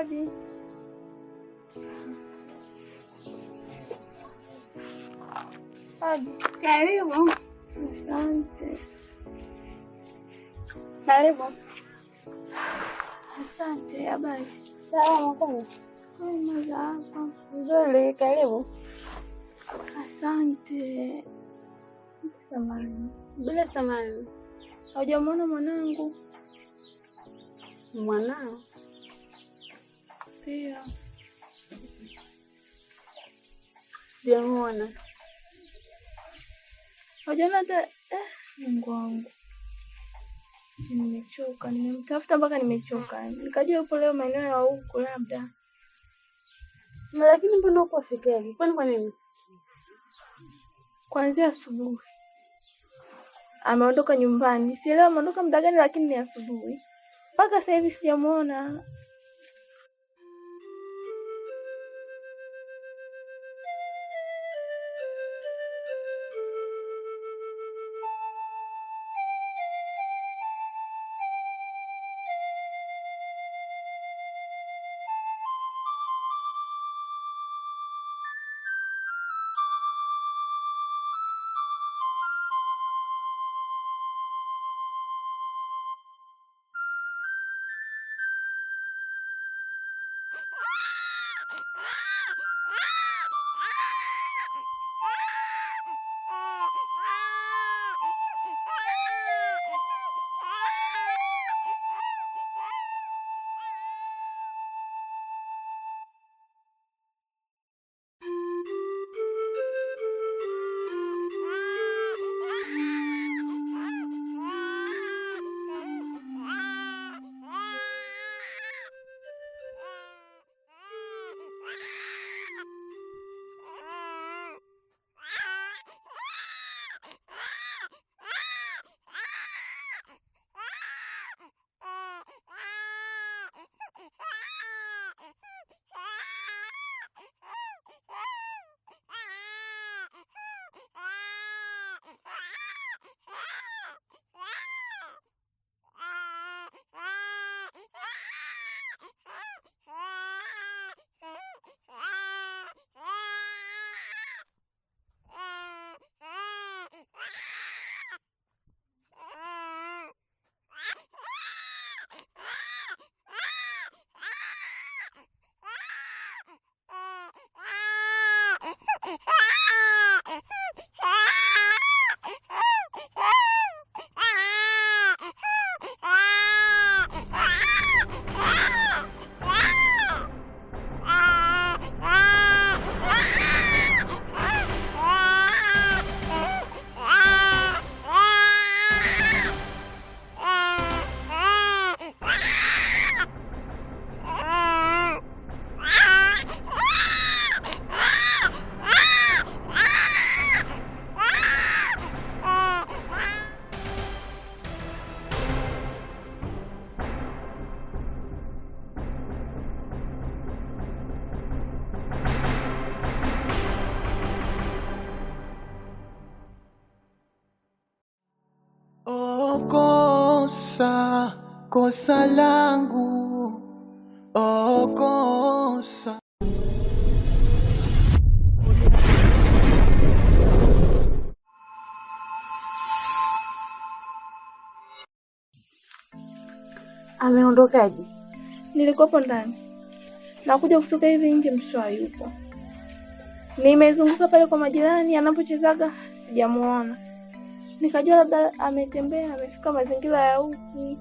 Hodi. Hodi. Karibu. Asante. Karibu. Asante, habari? Salama kwema? Kwema za hapa. Nzuri, karibu. Asante. Samahani. Bila samahani. Haujamuona mwanangu? Mwanao? Pia. Sijamuona. Haujaona hata Mungu wangu. Nimechoka, nimemtafuta mpaka nimechoka. Nikajua yupo leo maeneo ya huku labda. Lakini mbona huko afikiaje? Kwani kwa nini? Kuanzia asubuhi ameondoka nyumbani. Sielewi ameondoka muda gani, lakini ni asubuhi. Mpaka sasa hivi sijamuona. Kosa, kosa langu, oh kosa. Ameondokaje? Nilikuwepo ndani. Nakuja kutoka hivi nje, mtoto hayupo. Nimezunguka pale kwa majirani anapochezaga, sijamuona. Nikajua labda ametembea, amefika mazingira ya huku.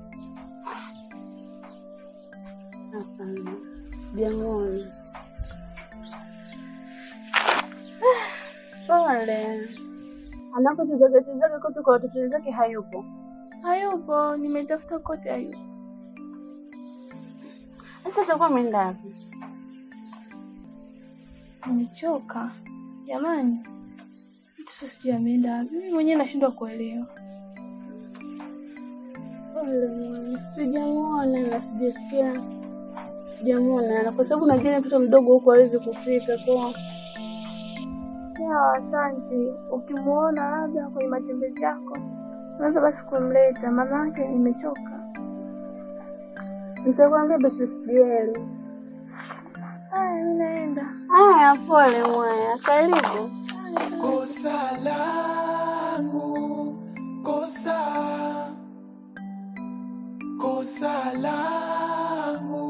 Hapana, sijamuona. Pole. Anapochezaga chezaga kote kwa watoto wenzake hayupo. Hayupo, nimetafuta kote hayupo. Sasa atakuwa ameenda wapi? Nimechoka. Jamani. Mtoto sijui ameenda wapi. Mimi mwenyewe nashindwa kuelewa. Pole, sijamuona na sijasikia. Sijamuona na kwa sababu najua mtoto mdogo huko hawezi kufika kwa. Sawa, asante. Ukimuona labda kwenye matembezi yako, unaweza basi kumleta, maana yake nimechoka. Nitakwambia basi usijali. Naenda. Haya, pole mwaya. Karibu. Kosa langu, kosa, kosa langu,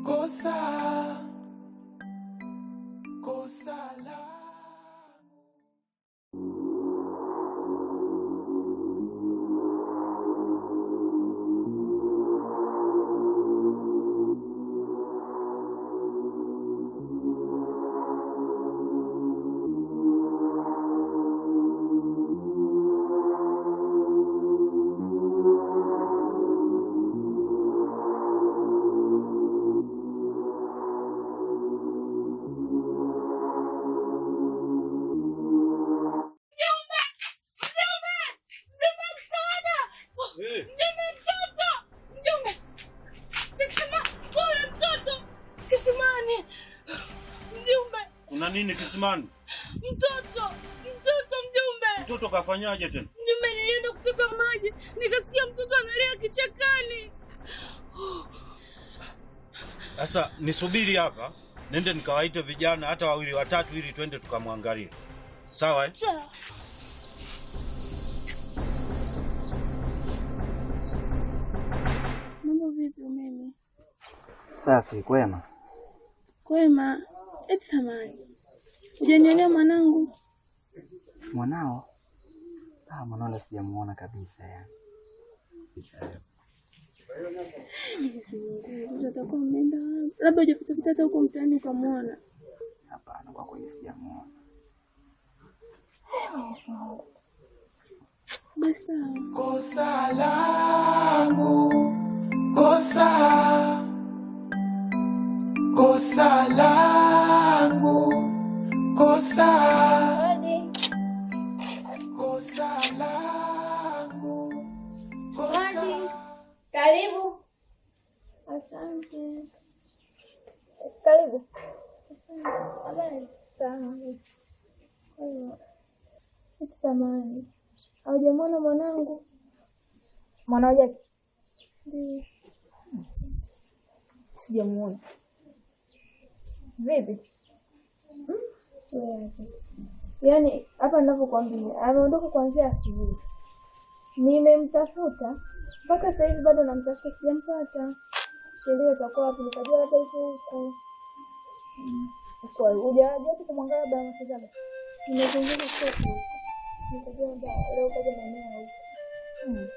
kosa, kosa langu. Kuna nini kisimani? Mtoto mjumbe. Mtoto kafanyaje tena? Mjumbe, nilienda kuchota maji, nikasikia mtoto analia kichakani. Sasa nisubiri hapa, nende nikawaite vijana hata wawili watatu ili twende tukamwangalie. Sawa eh? Sawa. Mambo vipi umeme? Safi, kwema. Kwema. Eti samani, hujanionea mwanangu? Mwanao? Mwanao leo sijamuona kabisa yani. Mwenyezi Mungu, mtoto atakuwa ameenda wapi? Labda hujapita hata huko mtaani ukamwona. Hapana, kwa kweli sijamuona. Mwenyezi Mungu. Basi sawa. Kosa langu, kosa, kosa langu, kosa, kosa langu, kosa. Karibu. Asante. Karibu. Habari. Sawa. Eti samani, haujamwona mwanangu? Mwanao Jackie? Ndiyo. Sijamuona. Vipi? Wewe. Yaani hapa ninavyokuambia, ameondoka kuanzia asubuhi. Nimemtafuta mpaka sasa hivi bado namtafuta, sijampata. Sielewi atakuwa wapi, nikajua labda yuko huku. Kwa hujawahi kumwangalia labda anachezaga? Nimezunguka kote huko. Nikajua labda leo kaja maeneo ya huko.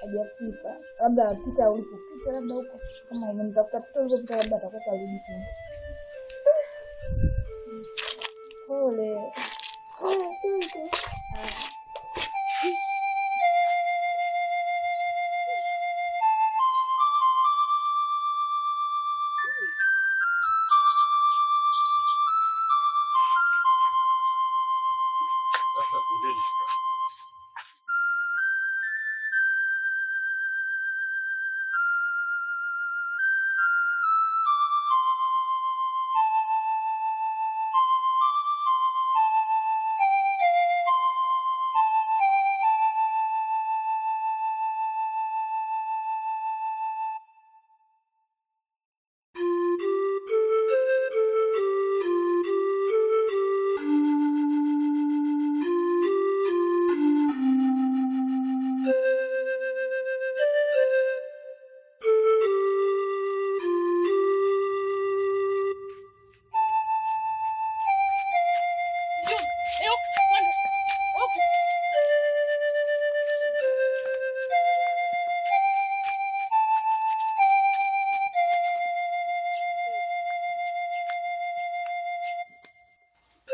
Hajafika. Labda apita ulipopita labda huko. Kama umemtafuta pita ulipopita labda atakuwa karudi tena. Pole. Asante. Sasa twendeni.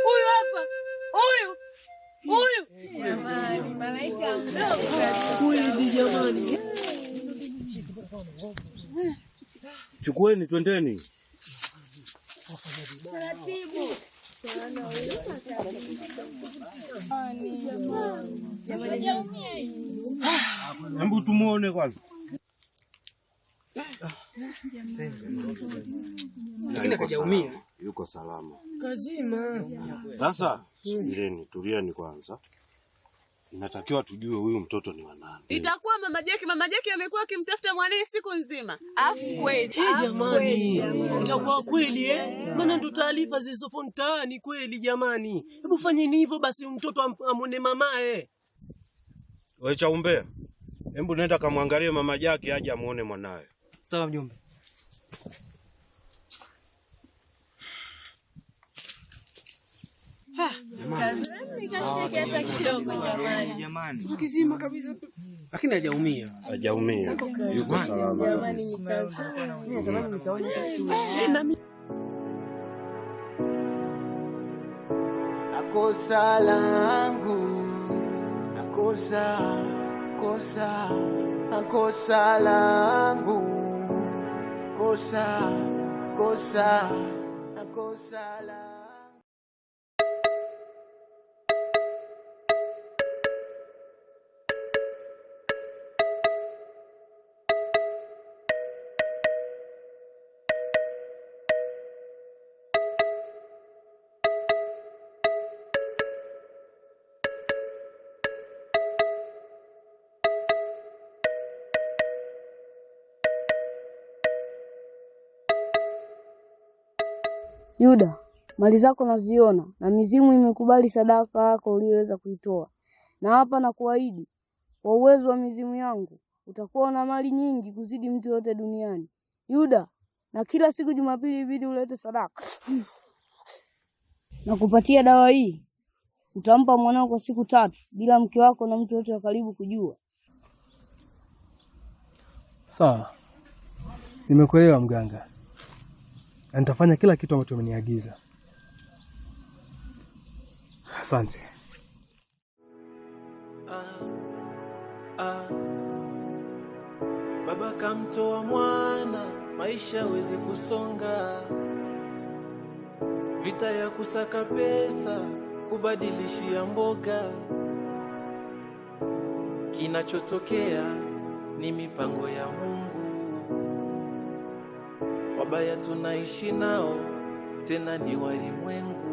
Huyu hapa. Huyu. Huyu. Jamani, malaika mdogo. Jamani. Chukueni twendeni. Taratibu. Hebu tumuone kwanza. Lakini kajaumia. Yuko salama. Kazima. Sasa subirini, tulieni kwanza. Inatakiwa tujue huyu mtoto ni wa nani. Itakuwa mama Jeki. Mama Jeki amekuwa akimtafuta mwanae siku nzima. Afu kweli. Jamani, itakuwa kweli eh? Maana ndo taarifa zilizopo mtaani kweli jamani. Hebu fanyeni hivyo basi mtoto amwone mamae. Wewe Chaumbea, hebu nenda kamwangalie mama Jaki aje amuone mwanae. Sawa mjomba. Jamani. Kizima kabisa. Lakini hajaumia. Hajaumia. Yuko salama kabisa. Kosa langu, kosa, kosa, kosa langu, kosa, kosa, kosa langu. Yuda, mali zako naziona na mizimu imekubali sadaka yako uliyoweza kuitoa. Na hapa nakuahidi kwa uwezo wa mizimu yangu utakuwa na mali nyingi kuzidi mtu yote duniani. Yuda, na kila siku Jumapili ibidi ulete sadaka. Nakupatia dawa hii. Utampa mwanao kwa siku 3 bila mke wako na mtu yote wa karibu kujua. Sawa. Nimekuelewa mganga. Na nitafanya kila kitu ambacho umeniagiza. Asante. Baba kamtoa mwana, maisha weze kusonga. Vita ya kusaka pesa, kubadilishia mboga. Kinachotokea ni mipango ya Mungu. Wabaya tunaishi nao, tena ni walimwengu.